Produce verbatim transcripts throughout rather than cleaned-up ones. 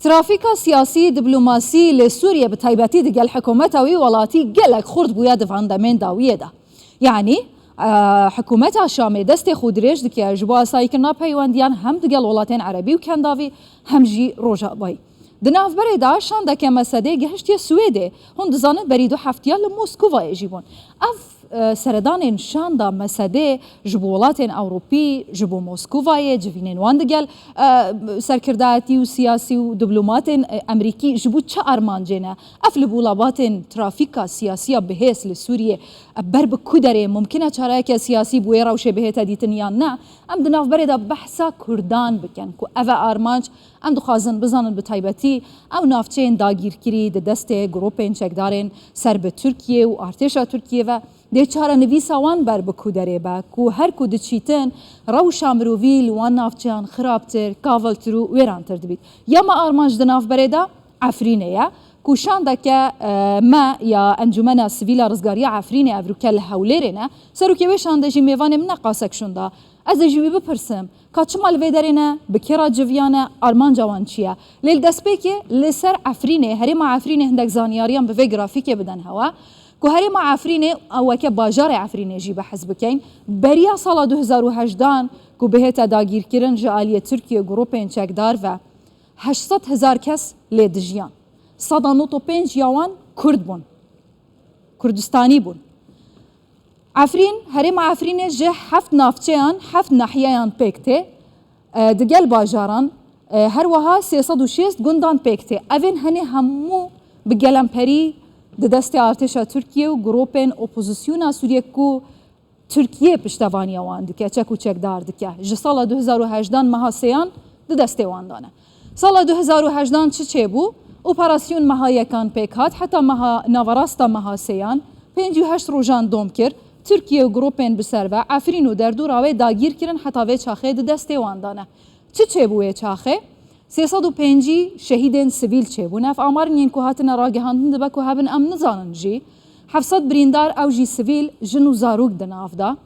Trafîka siyasî, diplomasî li Sûriyê bi taybetî digel hikûmeta wî welatî gelek xurt bûye di van demên dawiyê de. Yanî, e, hikûmeta Şamê destê xwe dirêj dike ji bo asayîkirina peywendiyan hem digel welatên erebî û kendavî hem jî Rojavayî. Di navberê de şandeke Mesedê gihiştiye Swêdê. Hûn dizanin berî du heftiya li Moskovayê jî bûn. Ev, e, seredanên şanda Mesedê ji bo welatên Ewropî, ji bo Moskovayê, civînên wan digel, e, serkirdayetî û siyasî û diplomatên, e, Emerîkî ji bo çi armancê ne? Ev li bûlabatên trafîka siyasiya bihêz li Sûriyê, e, ber bi ku derê mumkin e çareyeke siyasî bi wê rewşê bihête dîtin yan ne? Em di navberê de behsa Kurdan bikin ku ev e armanc, em dixwazin bizanin bi taybetî ew navçeyên dagîrkirî di destê grûpên çekdarên ser bi Tirkiyê û artêşa Tirkiyê ve dê çarenivîsa wan ber bi ku derê be ku her ku diçîtin rewşa mirovî li wan navçeyan xirabtir, kaviltir û wêrantir dibît. Ya me armanc di navberê de Efrînê ye ku şandeke, e, me ya Encûmena Sivîl a Rizgariya Efrînê evrûke li Hewlêrê ne. Serokê wê şandê jî mêvanê min e Qasek Şunda. Ez ê ji wî bipirsim, ka çima li vê derê ne, bi kê re civiyane, armanca wan çi ye? Lê li destpêkê li ser Efrînê, herêma Efrînê hindek zanyariyan bi vê grafîkê bidin hewe, ku herêma Efrînê, ew weke bajarê Efrînê jî behs bikeyn, beriya sala du hezar û hejdehan ku bihête dagîrkirin ji aliyê Tirkiye û grûpên çekdar ve heşt sed hezar kes lê dijiyan. Sed û nod û pênc ya wan Kurd bûn. Kurdistanî bûn. Efrîn, herêma Efrînê ji heft navçeyan, heft nahiyeyan pêk tê. E, digel bajaran, e, her wiha sê sed û şêst gundan pêk tê. Evên henê hemû bi gelemperî di destê artêşa Tirkiye û grûpên opozisyona Sûriye ku Tirkiye piştevaniya wan dike, çek û çekdar dike. Ji sala du hezar û hejdehan meha sêyan di destê wan de ne. Sala du hezar û hejdehan çi çêbû? Operasyon meha yekan pêk hat, heta meha naverasta meha sêyan, pêncî û heşt rojan dom kir, Tirkiye û grûpên bi ser ve Efrîn û derdora wê dagîr kirin, heta vê çaxê di destê wan de ne. Çi çêbû wê çaxê? Sê sed û pêncî şehîdên sivîl çêbûn. Ev amarên yên ku hatine ragihandin dibe ku hebin em nizanin jî. Heft sed birîndar, ew jî sivîl, jin û zarok di nav de.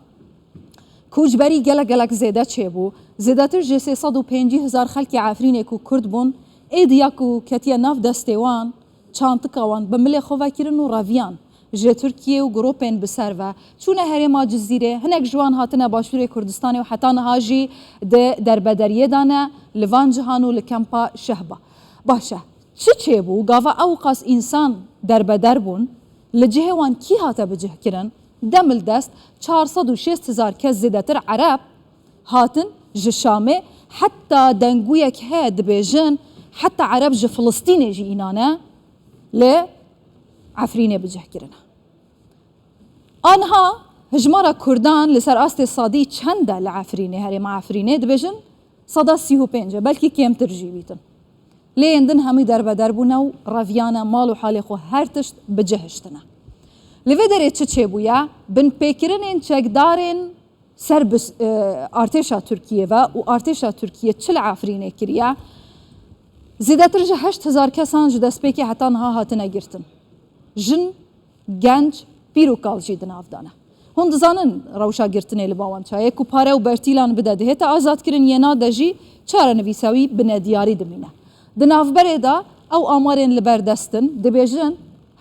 Koçberî gelek gelek zêde çêbû. Zêdetir ji sê sed û pêncî hezar xelkê Efrînê ku Kurd bûn, êdî ya ku ketiye nav destê wan, çantika wan bi milê xwe vekirin û reviyan. Ji Tirkiye û grûpên bi ser ve çûne herêma Cizîrê, hinek ji wan hatine başûrê Kurdistanê û heta niha jî di derbederiyê de ne, li van cihan û li kempa Şehba. Baş e, çi çêbû? Gava ew qas însan derbeder bûn? Li cihê wan kî hate bicihkirin? Demildest çar sed û şêst hezar kes zêdetir Ereb hatin ji Şamê, heta dengûyek heye dibêjin, heta Ereb ji Filistînê jî înane li Efrînê bicih kirine. Aniha hijmara Kurdan li ser astê sadî çend e li Efrînê, herêma Efrînê? Dibêjin seda sî û pênc e, belkî kêmtir jî bîtin. Lê yên din hemî derbeder bûne û reviyane, mal û halê xwe her tişt bicihiştine. Li vê derê çi çêbûye? Binpêkirinên çekdarên ser bi, e, artêşa Tirkiyê ve û artêşa Tirkiye çi li Efrînê kiriye? Zêdetir ji heşt hezar kesan ji destpêkê heta niha hatine girtin. Jin, genc, pîr û kal jî di nav de ne. Hûn dizanin rewşa girtinê li ba wan çaye ku pare û bertîlan bide dihête azadkirin, yê nade jî çarenivîsa wî bi nediyarî dimîne. Di navberê de ew amarên li ber dest in, dibêjin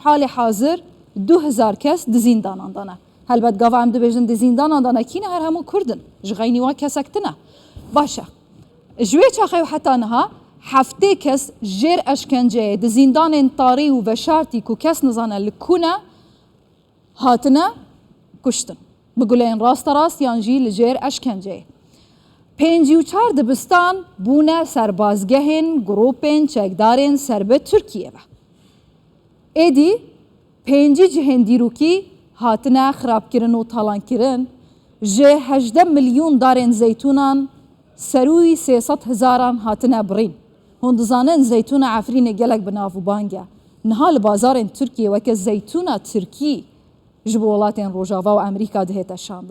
halê hazir du hezar kes di zîndanan de ne. Helbet gava em dibêjin di zîndanan de ne kî ne, her hemû Kurd in. Ji xeynî wan kesek tune. Baş e. Ji wê çaxê û heta niha heftê kes jêr eşkenceyê di zîndanên tarî û veşartî ku kes nizane li ku ne, hatine kuştin. Bi guleyên rasterast yan jî li jêr eşkenceyê. Pêncî û çar dibistan bûne serbazgehên grûpên çekdarên ser bi Tirkiyê ve. Êdî pêncî cihên dîrokî hatine xirabkirin û talankirin, ji hejdeh milyon darên zeytûnan serûyî sê sed hezaran hatine birîn. Hûn dizanin zeytûna Efrînê gelek bi nav û bang e. Niha li bazarên Tirkiyê weke zeytûna tirkî ji bo welatên Rojava û Amerîka dihête şandin.